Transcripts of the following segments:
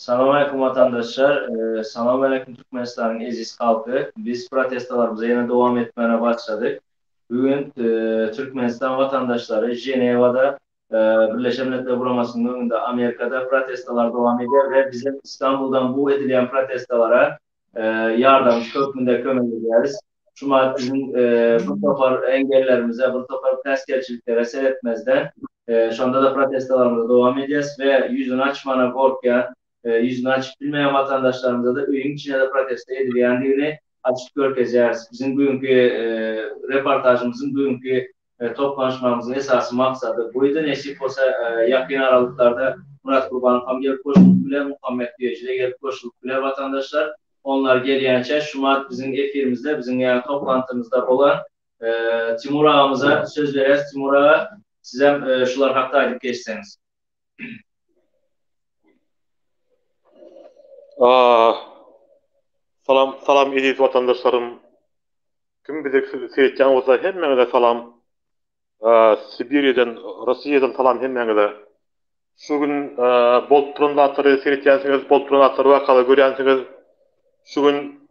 Salam aleýkum watandaşlar. Salam aleýkum Türkmenistanyň eziz halky. Biz protestalarymyza ýene dowam etmäne başladyk. Bu gün Türkmenistan watandaşlary Ženewada Birleşen Milletler Guramasynyň öňünde Amerikada protestalar dowam edýär we bizem Istanbuldan bu edilýän protestalara ýardamçy hökmünde kömek edýäris. Şu wagt biziň bir topar engellerimize, bir topar päsgelçiliklere seretmezden, şonda-da protestalarymyzy dowam edýäris we ýüzüni açmana gorkýan, ýüzüni açyp bilmeýän watandaşlarymyza-da öýüň içinde-de protesto edilýändigini açyp görkezýäris. Biziň bu günki reportažymyzyň, bu günki toplanyşmagymyzyň esasy maksady buydy. Nesip bolsa, ýakyn aralyklarda Myrat Gurbanow hem gelip goşulyp biler, Muhammet Düýeji-de gelip goşulyp biler watandaşlar. Onlar gelýänçä şumat biziň efirimizde, biziň ýa toplantymyzda bolan Timur agamyza söz berýäs. Timur aga, sizem şular hakda aýdyp geçseňiz. Salam, salam eziz watandaşlarym. Kim bizi seýretýän bolsa hemmäňize salam. Sibiriýadan, Rossiýadan salam hemmäňize. Şu gün bolup duran zatlary seretýänsiňiz, bolup duran zatlary wakalary görýänsiňiz. Şu gün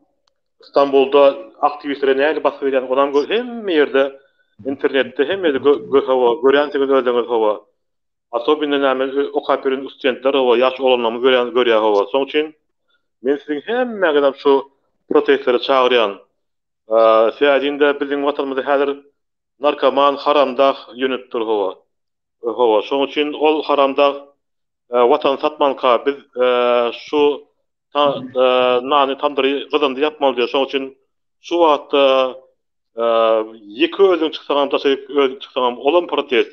Stambulda aktiwistlere nähili basgy berýän, onam gör hemme ýerde internetde hemme ýerde hawa görýänsiňiz özüňiz hawa. Asobinne näme okap ýören studentler hawa ýaş oglanlarymyz görýän görýär hawa. Şoň üçin men siziň hemmäňizem şu protestlere çagyrýan. Sebäbi biziň watanymyzy häzir narkoman haramdag ýönetip dur hawa. Hawa, şoň üçin ol haramdag Watany satmanka biz şu nany tamdyry gyzyndy ýapmaly diýýär. Şoň üçin şu wagtda ýeke özüň çyksaňam daşaryk özüň çyksaňam olam protest.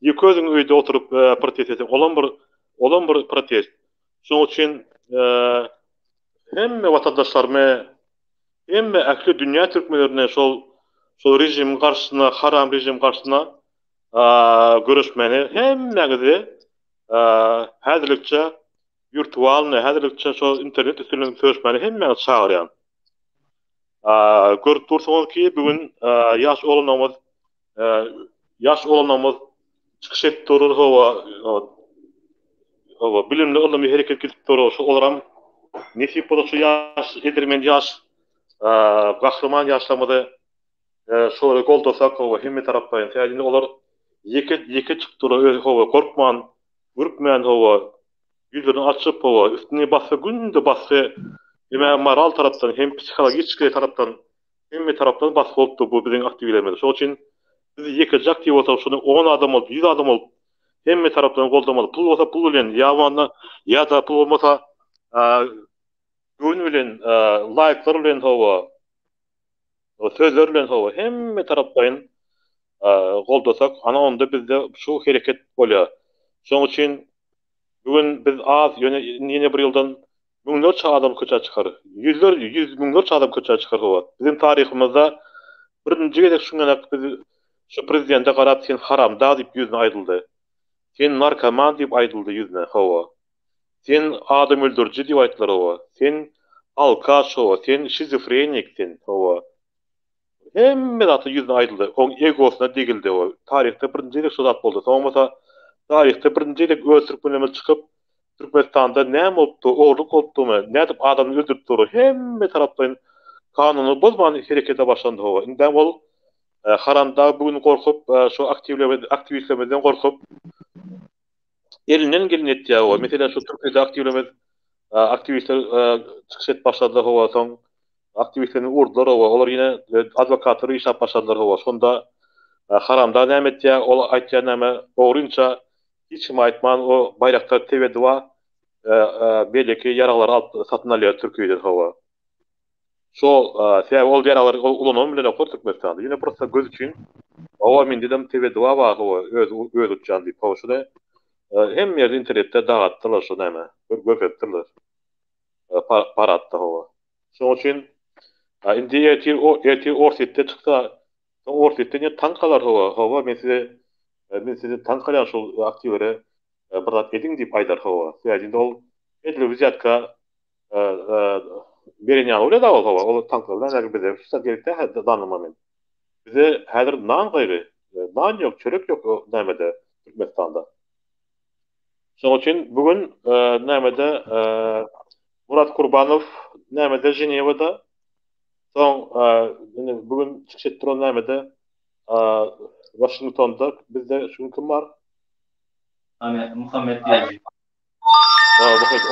Ýeke özüň öýde oturyp protest etseň olam bir olam bir protest. Şoň üçin hemme watandaşlarymy hemme ähli dünýä türkmenlerini şol şol režimiň garşysyna haram režimiň garşysyna göreşmäni hemmäňizi häzirlikçe wirtualny, häzirlikçe şo internet üstünden söweşmäni hemmäňizi çagyrýan. Görüp dursuňyz ki, bu gün ýaş oglanlarymyz ýaş oglanlarymyz çykyş edip durur, hawa, hawa, bilimli, ylymly hereket gidip durur. Şu olaram nesip bolsa şu ýaş edermen ýaş gahryman ýaşlarymyzy Şolary goldasak hawa hemme taraplaýyn sebäbi indi olar ýeke ýeke çykdylar özi hawa gorkman ürkmän hawa ýüzlerini açyp hawa üstüne basgy günde basgy hemä moral tarapdan hem psihologiçki tarapdan hemme tarapdan basgy bolupdy bu biziň aktiwlerimize şoň üçin biz ýekeje aktiw bolsak şony on adam bolup ýüz adam bolup hemme tarapdan goldamaly pul bolsa pul bilen ýa bolmanda ýa-da pul bolmasa göwün bilen laýklar bilen hawa Sözler bilen hawa hemme taraplaýyn goldasak ana onda bizde şu hereket bolýar. Şoň üçin bu gün biz az ýöne indi ýene bir ýyldan müňlerçe adam köçä çykar. Ýüzler ýüz müňlerçe adam köçä çykar hawa. Biziň taryhymyzda birinji gezek şuňňanak biz şu prezidente garap sen haramdag diýip ýüzüne aýdyldy. Sen narkoman diýip aýdyldy ýüzüne hawa. Sen adam öldüriji diýip aýtdylar hawa. Sen alkaş hawa, sen şizofrenik sen hawa. Hemme zatlar ýüzüne aýdyldy. Oň egosyna degildi hawa. Taryhda birinji gezek şo zat boldy. Soň bolsa taryhda birinji gezek öz türkmenlerimiz çykyp Türkmenistanda näme bolupdy, ogurlyk bolupdymy, nädip adamlary öldürip dur, hemme taraplaýyn kanuny bozman herekete başlandy hawa. Indem ol haramdag bu gün gorkup şo aktiwistlerimizden gorkup Elinden geleni etýär hawa. Meselem şu Türkiýede aktiwlerimiz aktiwistler çykyş edip başladylar hawa soň aktiwistlerini urdular hawa olar ýene adwokatlar işläp başladylar hawa şonda haramdag näme etýär ol aýtýar näme ogrynça hiç kime aýtman o baýraktar TW2 beýleki ýaraglary alyp satyn alýar Türkiýeden hawa. Şol sebäbi ol ýaraglary ulanan bilenoklar Türkmenistanda. Ýöne prosta göz üçin hawa mendedem TW2 bar hawa öz öz uçýan diýip hawa şuny hemme ýerde internetde dagatdylar şu näme görkezipdirler paradda hawa. Şonuň üçin indi ertir ertir Orsýetde çyksa soň Orsýetde ine tank alar hawa hawa men size men size tank alýan şol aktiwlere bir zat ediň diýip aýdar hawa. Sebäbi indi ol edil wzýatka beren ýaly bolýar ol hawa ol tanklar bilen häzir bize hiç zat gerek däl zannyma men. Bize häzir nan gaýgy, nan ýok, çörek ýok nämede Türkmenistanda. Şonuň üçin bu gün nämede Murat Kurbanow nämede Ženewada soň indi bu gün çykyş edip duran nämede Waşingtonda bizde şu gün kim bar? Muhammet Diýeji.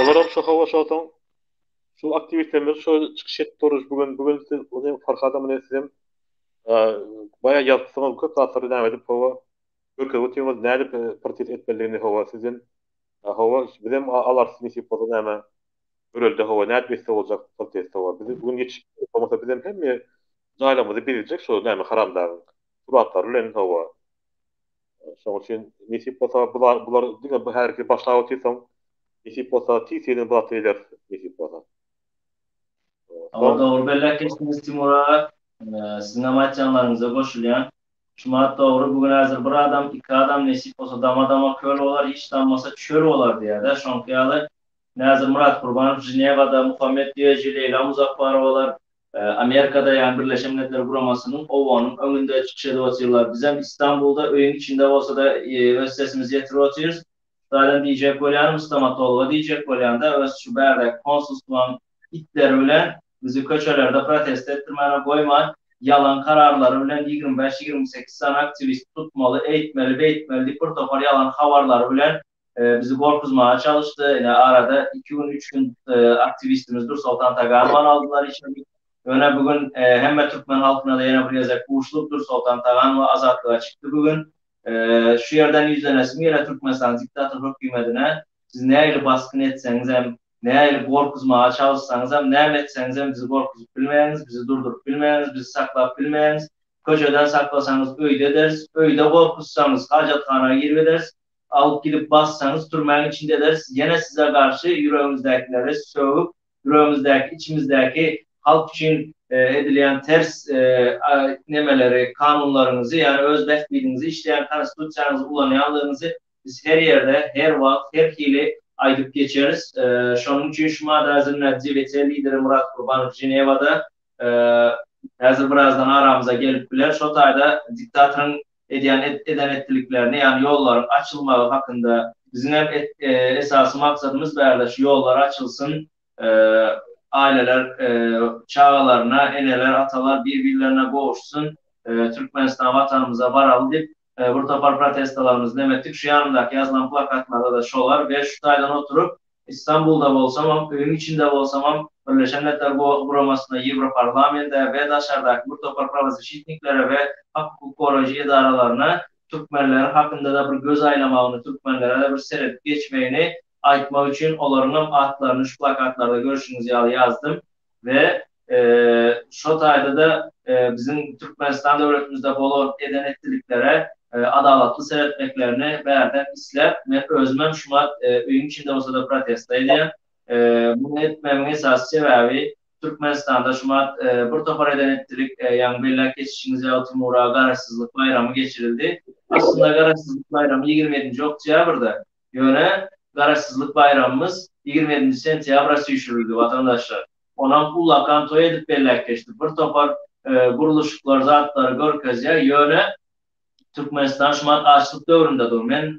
Olar hem şu hawa şo soň şu aktiwistlerimiz şu çykyş edip duruz bu gün bu gün siz ony Farhadam bilen siz hem baýa ýazypsyňyz köp zatlary näme edip hawa görkezip otyňyz nädip protest etmelidigini hawa sizden hawa bizem alarys nesip bolsa näme görelde hawa nädip etse boljak protest hawa biz bu gün ýetişip bolmasa bizem hemme jaýlarymyzy bezejek şo näme haramdagyň suratlary bilen hawa Şonuň üçin nesip bolsa bular bular diňe bu häzirki başlap otyrsoň nesip bolsa tiz tizden bu zatlar ederis nesip bolsa. Hawa dogry belläp geçdiňiz Timur aga. Siziňem aýtýanlaryňyza goşulýan. Şumat dogry bu gün häzir bir adam iki adam nesip bolsa dama dama köl bolar hiç dammasa çöl bolar diýýärde şoňky ýaly. Häzir Myrat Gurbanow Ženewada Muhammet Düýeji Leýla Muzaffarowalar Amerikada ýagny Birleşen Milletler Guramasynyň OON-yň öňünde çykyş edip otyrlar. Bizem Istanbulda öýüň içinde bolsa-da öz sesimizi ýetirip otyrys. Şu taýdan diýjek bolýanym stomatologa diýjek bolýan-da öz şu bärdäki konsulstwaň itleri bilen bizi köçelerde protest etdirmäne goýman ýalan kararlary bilen 25-28 sany aktiwist tutmaly, eýtmeli, beýtmeli diýip bir topar ýalan habarlary bilen bizi gorkuzmaga çalyşdy. Ine, arada iki gün, üç gün aktiwistimiz Dursoltan Taganowany aldylar içeri. Ýöne bu gün hemme türkmen halkyna-da ýene bir gezek buşluk, Dursoltan Taganowa azatlyga çykdy bu gün. Şu ýerden ýüzlenesim gelýär Türkmenistanyň diktator hökümetine, siz nähili basgyn etseňizem, nähili gorkuzmaga çalyşsaňyzam, näme etseňizem bizi gorkuzyp bilmeýäňiz, bizi durduryp bilmeýäňiz, bizi saklap bilmeýäňiz. Köçeden saklasaňyz öýde ederis, öýde gorkuzsaňyz hajathana girip ederis, Alyp gidip bassaňyz türmäň içinde ederis, ýene size garşy ýüregimizdäkileri sögüp, ýüregimizdäki, içimizdäki halk üçin edilýän ters nemeleri, kanunlaryňyzy, ýagny öz bähbidiňizi işleýän konstitusiýaňyzy ulanýanlygyňyzy biz her ýerde, her wagt, her hili aýdyp geçeris. Şonuň üçin şu madda Zimnadzi WT lideri Myrat Gurbanow Ženewada häzir birazdan aramyza gelip biler. Şo taýda diktatoryň edýän eden-etdiliklerini, ýagny ýollaryň açylmagy hakynda biziň hem esasy maksadymyz bärde şu ýollar açylsyn, aileler çagalaryna, eneler, atalar bir-birlerine gowuşsyn, Türkmenistan watanymyza baraly diýip bir topar protestalarymyzy nem etdik. Şu ýanymdaky ýazylan plakatlarda-da şolar we şu taýdan oturyp Istanbulda bolsamam, öýüň içinde bolsamam, Birleşen Milletler Guramasyna, Ýewroparlamende we daşardaky bir topar prawozişitniklere we hak-hukuk goraýjy edaralaryna türkmenler hakynda-da bir göz aýlamagyny, türkmenlere-de bir seredip geçmegini aýtmak üçin olaryňam atlaryny şu plakatlarda görşüňiz ýaly ýazdym we şo taýda-da biziň Türkmenistan döwletimizde bolan eden-etdiliklere adalatly seretmeklerini bärden isläp, men özümem şumat öýüň içinde bolsa-da protesta edýän. Muny etmemiň esasy sebäbi Türkmenistanda şumat bir topar eden-etdilik, ýaňy belläp geçişiňiz ýaly Timur aga Garaşsyzlyk baýramy geçirildi. Aslynda Garaşsyzlyk baýramy 27-nji oktýabrda, ýöne Garaşsyzlyk baýramymyz 27-nji sentýabra süýşürildi watandaşlar. Onam ullakan toý edip belläp geçdi. Bir topar gurluşyklar zatlary görkezýär. Ýöne Türkmenistan şumat açlyk döwründe dur. Men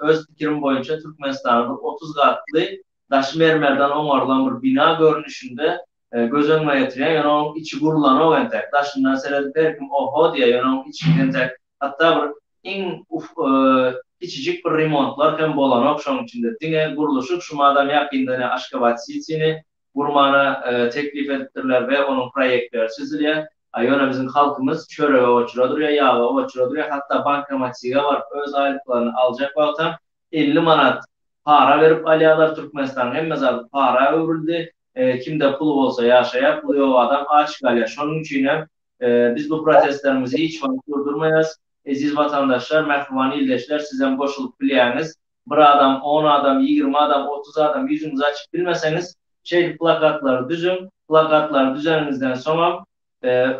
öz pikirim boýunça Türkmenistany bir 30 gatly daşy mermerden oňarylan bir bina görnüşinde göz öňüme getirýän. Ýöne onuň içi gurlanok entek. Daşyndan seredip her kim oho diýýär. Ýöne onuň içi entek hatda bir iň kiçijik bir remontlar hem bolanok şonuň içinde. Diňe gurluşyk şumadam ýakynda ine Aşgabat Sitini gurmana teklip edipdirler we onuň proýektleri çyzylýar. A ýöne biziň halkymyz çörege oçura durýar, ýaga oçura durýar, hatda bankomatige baryp öz aýlyklaryny aljak wagtam 50 manat para berip alýarlar. Türkmenistanyň hemme zady para öwrüldi. Kimde puly bolsa ýaşaýar, puly ýok adam aç galýar. Şonuň üçinem biz bu protestlerimizi hiç wagt durdurmaýarys. Eziz watandaşlar, mähriban ildeşler sizem goşulyp bilýäňiz. Bir adam, on adam, 20 adam, 30 adam ýüzüňizi açyp bilmeseňiz, şeýdip plakatlary düzüň. Plakatlary düzeniňizden soňam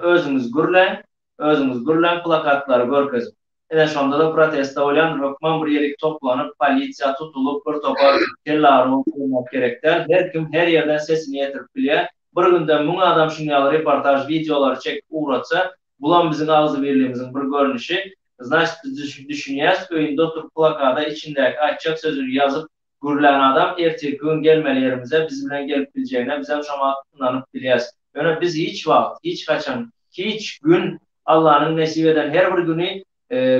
özüňiz gürläň, özüňiz gürläň plakatlary görkezip. Ine şonda-da protestde bolýandyr, hökman bir ýerik toplanyp, polisiýa tutulyp, bir topar kellagyry bolup durmak gerek däl. Her kim her ýerden sesini ýetirip bilýär. Bir günde 1000 adam şuň ýaly reportaž wideolary çekip ugratsa, bulam biziň agzybirligimiziň bir görnüşi. Znaçit biz düşünýäs, öýünde oturyp plakada içindäki aýtjak sözüni ýazyp. gürlän adam ertirki gün gelmeli ýerimize biz bilen gelip biljegine bizem şo wagt ynanyp bilýäs. Ýöne biz hiç wagt, hiç haçan, hiç gün Allanyň nesip eden her bir güni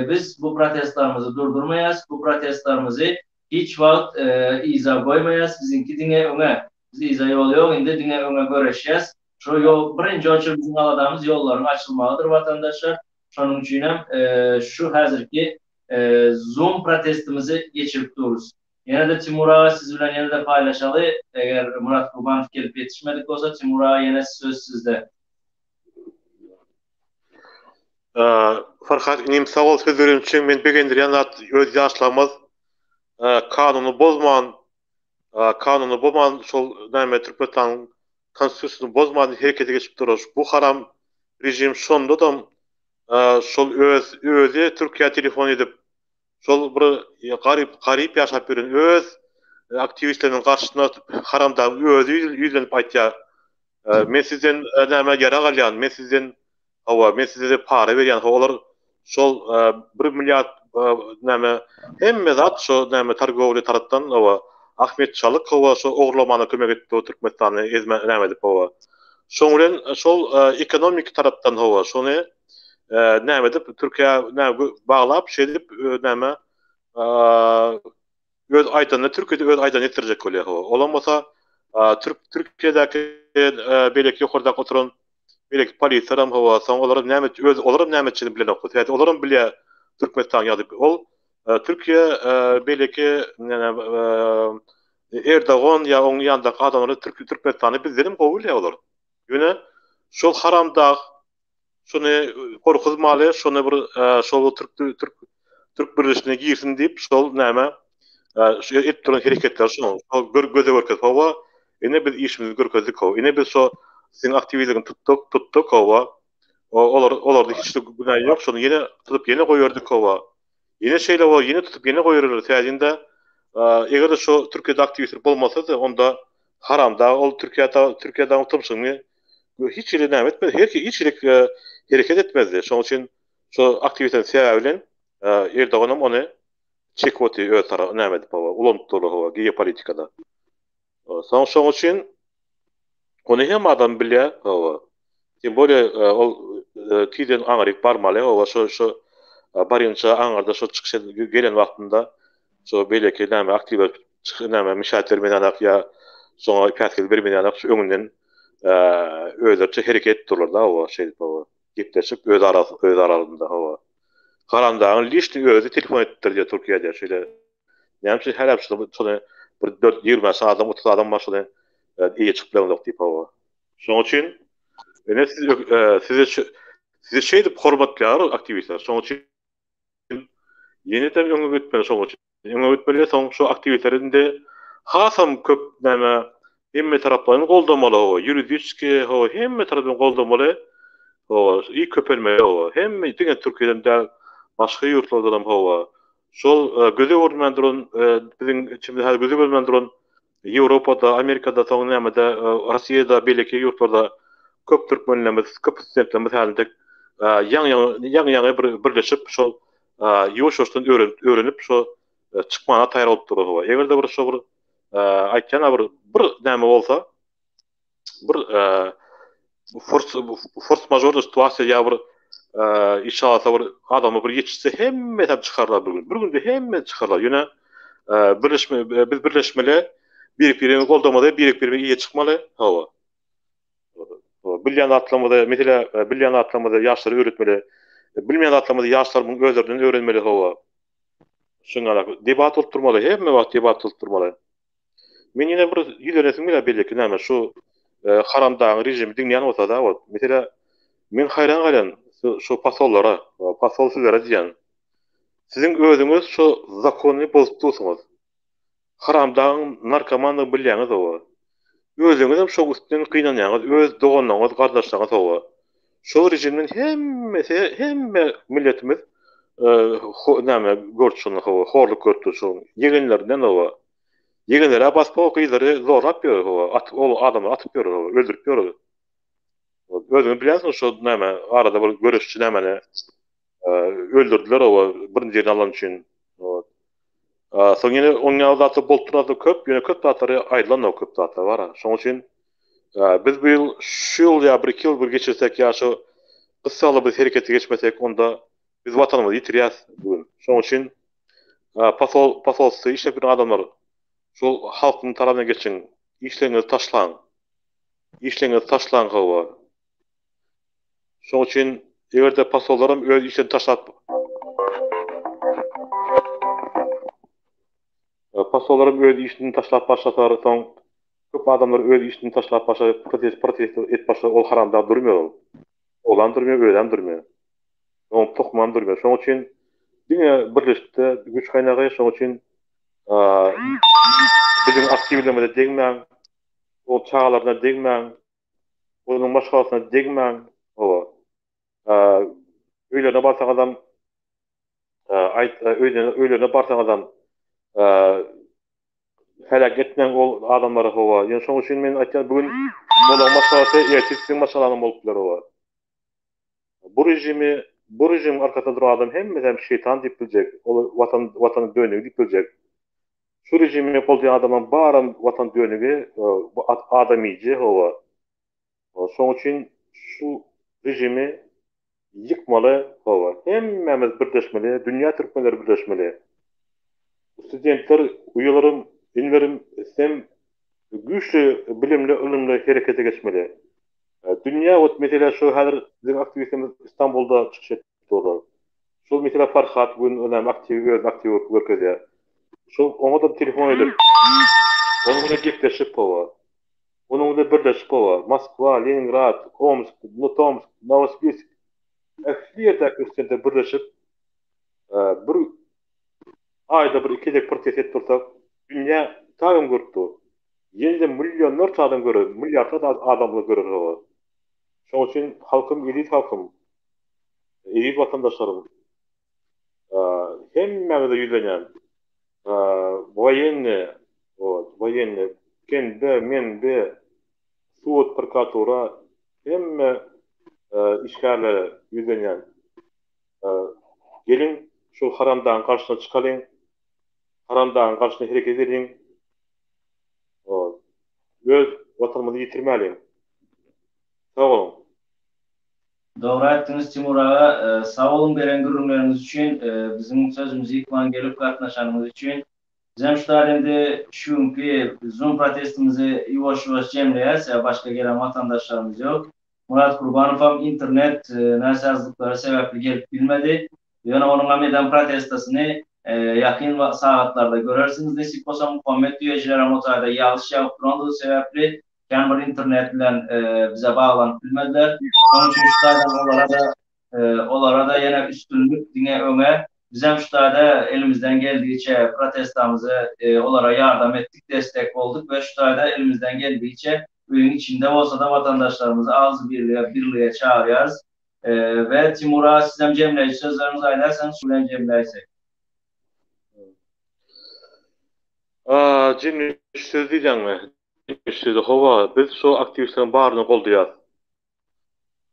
biz bu protestlarymyzy durdurmaýas, bu protestlarymyzy hiç wagt yza goýmaýas, biziňki diňe öňe. Biz yza ýol ýok indi diňe öňe göreşýäs. Şu ýol birinji oçur biziň aladamyz ýollaryň açylmagydyr watandaşlar. Şonuň üçinem şu häzirki zoom protestimizi geçirip durus. Ýene-de Timur aga siz bilen ýene-de paýlaşaly. Eger Myrat Gurbanow gelip ýetişmedik bolsa Timur aga ýene söz sizde. Farhat inim sag bol söz beren üçin meni begendirýän zat öz ýaşlarymyz kanuny bozman kanuny bozman şol näme Türkmenistanyň konstitusiýasyny bozman herekete geçip durar. Bu haram režim şondadam şol öz özi Türkiýä telefon edip şol bir garyp garyp ýaşap ýören öz aktiwistleriniň garşysyna haramdagyň özi ýüzlenip aýtýar. Men sizden näme ýarag alýan, men sizden Hawa, men size para berýän, hawa olar şol bir milliard näme hemme zat şo näme targowly tarapdan hawa Ahmet Çalyk hawa şo ogurlamana kömek etdi o Türkmenistany ezme näme edip hawa. Şoň bilen şol ekonomiki tarapdan hawa şony näme edip Türkiýä näme baglap şeýdip näme öz aýdanyny Türkiýede öz aýdanyny etdirjek bolýar hawa. Olam bolsa Türk Türkiýedäki beýleki ýokardaky oturan Beýleki polisiýaram hawa, soň olaram näme öz olaram näme etjegini bilenokdy. Sebäbi olaram bilýär Türkmenistanyň ýagdaýy. Ol Türkiýe beýleki Erdogan ýa oň ýanyndaky adamlary Türkmenistany bizdenem gowy bilýär olar. Ýöne şol haramdag şony gorkuzmaly, şony bir şol türk türk türk birleşigine girsin diýip şol näme şu edip duran hereketleri şonuň. Şol gör göze görkezip hawa, ine biz işimizi görkezdik hawa. Ine biz şo siziň aktiwizligiňi tutduk, tutduk hawa. Olar olarda hiç de günä ýok, şony ýene tutup ýene goýberdik hawa. Ýene şeýle bolar, ýene tutup ýene goýbererler. Täzinde eger-de şo Türkiýede aktiwistler bolmasady, onda haramdag ol Türkiýede Türkiýede tumşugyny hiç hili näme etmez, her hiç hili hereket etmezdi. Şonuň üçin şo aktiwistleriň sebäbi bilen Erdoganam ony çekip otyr öz tarapy näme edip hawa ulanyp durlar hawa geopolitikada. Soň şoň üçin ony hem adam bilýär hawa. Tem bolýa ol tizden aňryk barmaly hawa şo şo barynça aňyrda şo çykyş gelen wagtynda şo beýleki näme aktiwler çykyş näme mişat bermeýänak ýa şoňa päsgel bermeýänak şu öňünden özleriçe hereket edip durlar da hawa şeýdip hawa gepleşip öz arasy öz aralarynda hawa. Haramdagyň lişni özi telefon edipdir diýýär Türkiýede şeýle Näme üçin hälem şuny şuny bir 4 25 adam 30 adam bar şuny eýe çykyp bilenok diýip hawa. Şonuň üçin ine siz sizi sizi şeýdip hormatlaýar aktiwistler. Şonuň üçin ýene-de öňe gitmeli şonuň üçin. Öňe gitmeli soň şu aktiwistleri indi hasam köp näme hemme taraplaýyn goldamaly hawa ýuridiski hawa hemme tarapdan goldamaly hawa i köpelmeli hawa hemme diňe Türkiýeden däl başga ýurtlardanam hawa Şol göze görünmän duran biziň içimizde häzir göze görünmän duran Ýewropada, Amerikada, soň nämede Russiýada, beýleki ýurtlarda köp türkmenlerimiz, köp studentlerimiz häzir tek ýaňy ýaňy bir birleşip şol ýuwaş-ýuwaşdan öwrenip öwrenip şo çykmana taýýar bolup durlar. Hawa, eger-de bir şo bir aýtýan bir bir näme bolsa bir fors fors mažorny situasiýa ýa bir iş alsa bir adama bir ýetişse hemmesem çykarlar bir gün. Bir günde hemme çykarlar. Ýöne birleşme biz birleşmeli, birek-biregini goldamaly, birek-birege eýe çykmaly. Hawa. Bilýän zatlarymyzy, meselä bilýän zatlarymyzy ýaşlara öwretmeli. Bilmeýän zatlarymyzy ýaşlarymyň özlerinden öwrenmeli, hawa. Şuňa debat bolup durmaly, hemme wagt debat bolup durmaly. Men ýene bir ýüzlenesim gelýär beýleki näme şu haramdagyň režimi diňleýän bolsa da ol. Meselä men haýran galýan şu posollara, posol sizlere diýýän. Siziň özüňiz şu zakony bozup dursuňyz. Haramdagyň narkomandygyny bilýäňiz owa. Özüňizem şoň üstünden gynanýaňyz öz doganlaryňyz gardaşlaryňyz owa. Şol režimden hemmesi hemme milletimiz näme gördi şony hawa horluk görüpdir şoň ýegenlerinden hawa. Ýegenler-ä basyp o gyzlary zorlap ýör hawa atyp ol adamlary atyp ýör hawa öldürip ýör. Özüňiz bilýänsiňiz şo näme arada bir göreşçi nämeni öldürdiler hawa birinji ýerini alan üçin. Soň ýene oň ýaly zatlar bolup duran zatlar köp, ýöne köp zatlary aýdylanok köp zatlar bar. Şoň üçin biz bu ýyl şu ýyl ýa bir iki ýyl bir geçirsek ýa şu gyssagly biz herekete geçmesek onda biz watanymyzy ýitirýäs bu gün. Şoň üçin posol posolstwda işläp ýören adamlar şol halkyň tarapyna geçiň, işleriňizi taşlaň. Işleriňizi taşlaň hawa. Şoň üçin eger-de posollaram öz işlerini taşlap Posollaram öz işini taşlap başlasalar soň köp adamlar öz işini taşlap başlap protest protest edip başlar ol haramdag durmaýar ol. Oglam durmaýar özem durmaýar. Oň tohumam durmaýar. Şoň üçin diňe birleşikde güýç gaýnagy şoň üçin biziň aktiwlerimize degmäň ol çagalaryna degmäň Onuň maşgalasyna degmäň, hawa. Öýlerine barsaňyzam, aýt, öýlerine barsaňyzam, heläk etmäň ol adamlary, hawa. Ýöne şonuň üçin men aýtýan, bu gün olaryň maşgalasy ertir siziň maşgalaňyz bolup biler, hawa. Bu režimi, bu režimiň arkasynda duran adam hemmesem şeýtan diýip biljek, ol watan, watanyň dönügi diýip biljek. Şu režimi goldaýan adamlaryň baram watan dönügi, bu adam iýiji hawa. Şoň üçin şu režimi ýykmaly hawa. Hemmämiz birleşmeli, dünýä türkmenleri birleşmeli. Studentler, uýalarym, inilerim sizem güýçli bilimli, ylymly herekete geçmeli. Dünýä ot mesele şu häzir biziň aktiwistlerimiz Istanbulda çykyş edip durlar. Şol mesele Farhat bu gün önem aktiw özüni aktiw bolup görkezýär. Şol oňa-da telefon edip, onuň bilen gepleşip hawa. Onuň bilen birleşip hawa. Moskwa, Leningrad, Omsk, Tomsk, Nowosibirsk ähli ýerdäki studentler birleşip bir aýda bir iki gezek protest edip dursak, dünýä tagam görüp dur. Ýene-de millionlarça adam görer, milliardlarça adamlar görer hawa. Şonuň üçin halkym, eziz halkym, Eziz watandaşlarym, hemmäňize ýüzlenýän. Woýennyý, wot, woýennyý, kende, mende, sud, prokuratura, hemme işgärlere ýüzlenýän. Geliň, şul haramdagyň garşysyna çykalyň, haramdagyň garşysyna hereket edeliň. Wot, öz watanymyzy ýitirmäliň. Sag boluň. Dogry aýtdyňyz Timur aga, sag boluň beren gürrüňleriňiz üçin, biziň sözümizi ýykman gelip gatnaşanyňyz üçin. Bizem şu taýda indi şu günki zoom protestimizi ýuwaş-ýuwaş jemleýäs, ýa başga gelen watandaşlarymyz ýok. Myrat Kurbanowam internet näsazlyklary sebäpli gelip bilmedi. Ýöne onuňam eden protestasyny ýakyn sagatlarda görersiňiz nesip bolsa. Muhammet düýejilerem o taýda ýagyş ýagyp durandygy sebäpli Kän bir internet bilen bize baglanyp bilmediler. Şonuň üçin şu taýdan olara-da olara-da ýene üstünlik, diňe öňe. Bizem şu taýda elimizden geldigiçe protestamyzy olara ýardam etdik, destek bolduk we şu taýda elimizden geldigiçe öýüň içinde bolsa-da watandaşlarymyzy agzybirlige, birlige çagyrýarys. We Timur aga sizem jemleýji sözleriňizi aýdarsaňyz şu bilen jemläýsek. Jemleýji söz diýýäňmi? Sizi hawa biz şo aktiwistleriň baryny goldaýas.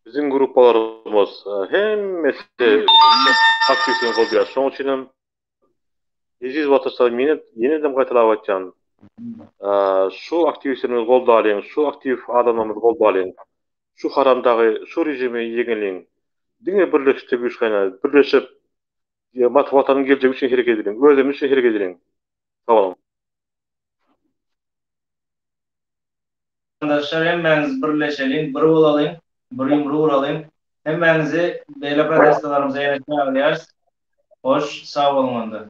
Biziň gruppalarymyz hemmesi aktiwistleri goldaýar. Şoň üçin hem eziz watandaşlar men ýene-de gaýtalap aýtýan. Şu aktiwistlerimizi goldalyň, şu aktiw adamlarymyzy goldalyň. Şu haramdagy, şu režimi ýeňeliň. Diňe birleşikde güýç gaýnar. Birleşip, watanyň geljegi üçin hereket edeliň, özümiz üçin hereket edeliň. Sag boluň. Watandaşlar hemmäňiz birleşeliň, bir bolalyň, bir ýumruk uralyň. Hemmäňizi beýle protestalarymyza ýene çagyrýarys. Hoş, sag boluň onda.